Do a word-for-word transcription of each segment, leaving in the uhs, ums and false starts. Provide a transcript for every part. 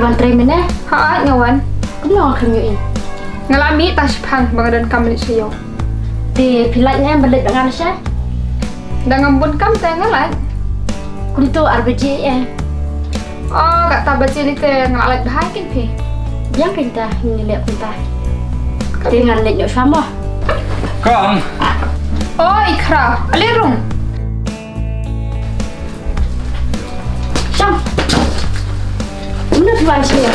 Wan trei mynne? Hooid nga wan. Kumno nga khlem ïohi? Nga la mih tang shipang ba nga donkam leit sha ïew. Te phi lait ne em ban leit bad nga lashai? Da ngam bun kam te nga lait. Kumto ar baje eh. Oh, kata baje lei te nga la lait bha kein phi. Biang kein ta, ngin leit kumta. Te ngan leit noh shuwa mo. Kong. Oh, i Khraw. Ale rung. Shong. Kumno phi wan shane?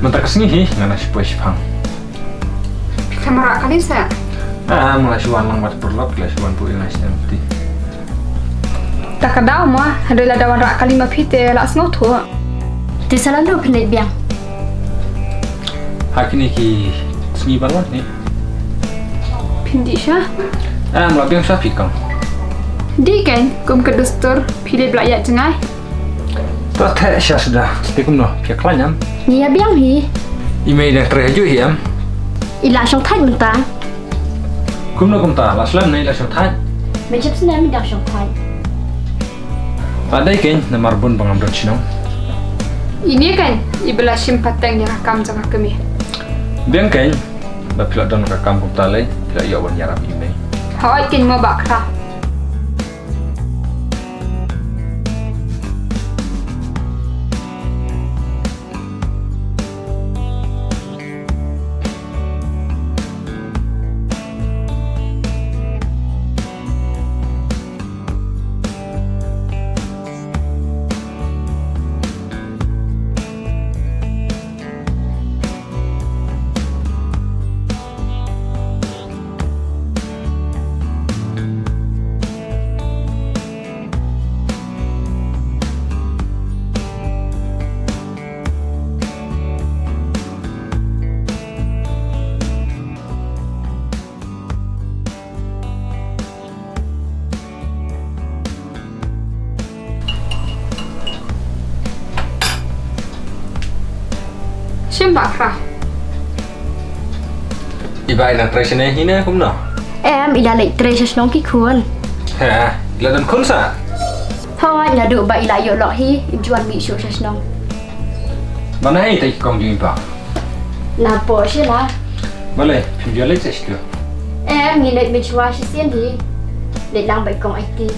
Mynta ka sngi hi ngan shu poi shipang. Phi khlem rah kali sa? Ah, nga la shu wan lang bad paralok, la shu wan buh ïa nga sha snem ti. Ta ka daw ma, hynrei lada wan rah kali ma phi te la sngewthuh. Te sa lano phin leit biang? Ha kine ki sngi ba la wan ne. Phin dih sha? Ah, nga la biang sha phi kong. Dih kein, kum ka dustur, phi leit ba la ïaid jngai. To theh sha suda, te kumno, phi khlaiñ em? Ngi ïa biang hi. I mei dang trei hajuh hi em? I la shong thait mynta. Kumno kumta, la slem ne i la shong thait? Mynship snem i dang shong thait. La dei kein, namar bun ba ngam don shnong. Ine kein, i ba la shim pateng ïa ka kam jong ka kmie. Biang kein, ba phi la don ka kam kumta lei, phi la ïoh ban ïarap i mei. Hooid kein mo Bah Khraw. Shim Bah Khraw. I Bah i nang trei shane hi ne kumno? Em, i la leit trei sha shnong ki khun. Ha, i la don khun sa? Hooid, naduh ba i la ïoh lok hi, im ju wan mih shuh sha shnong. Ban ai te ki kong jong i Bah. Napoh sha la. Balei, phim ju leit sha shnong? Em, ngi leit mynshuwa shisien hi. Leit lang bad i kong Aiti.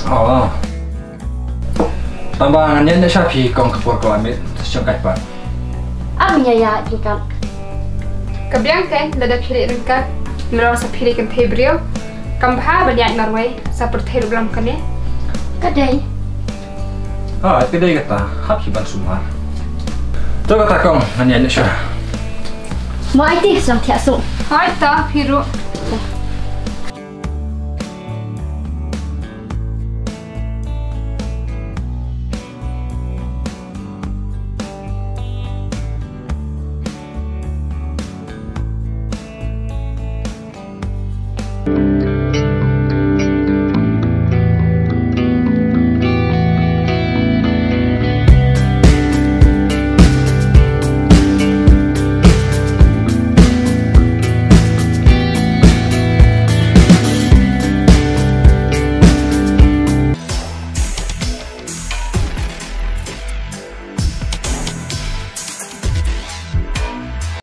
Oh. Tang ba ngan ïaid noh sha phi kong, ka por ka la miet, sa shong kai pat. Am ïa ïa ryngkat. Ka biang kein lada phi leit ryngkat, nalor sa phi leit kynthei briew. Kam bha ban ïaid marwei, sa pyrthei ruh lam kane. Ka dei. Ah, ka dei kata, hap hi ban sumar. To kata kong, ngan ïaid noh sha. Mo Aiti, sa thiah suk. Hooid to, phi ruh.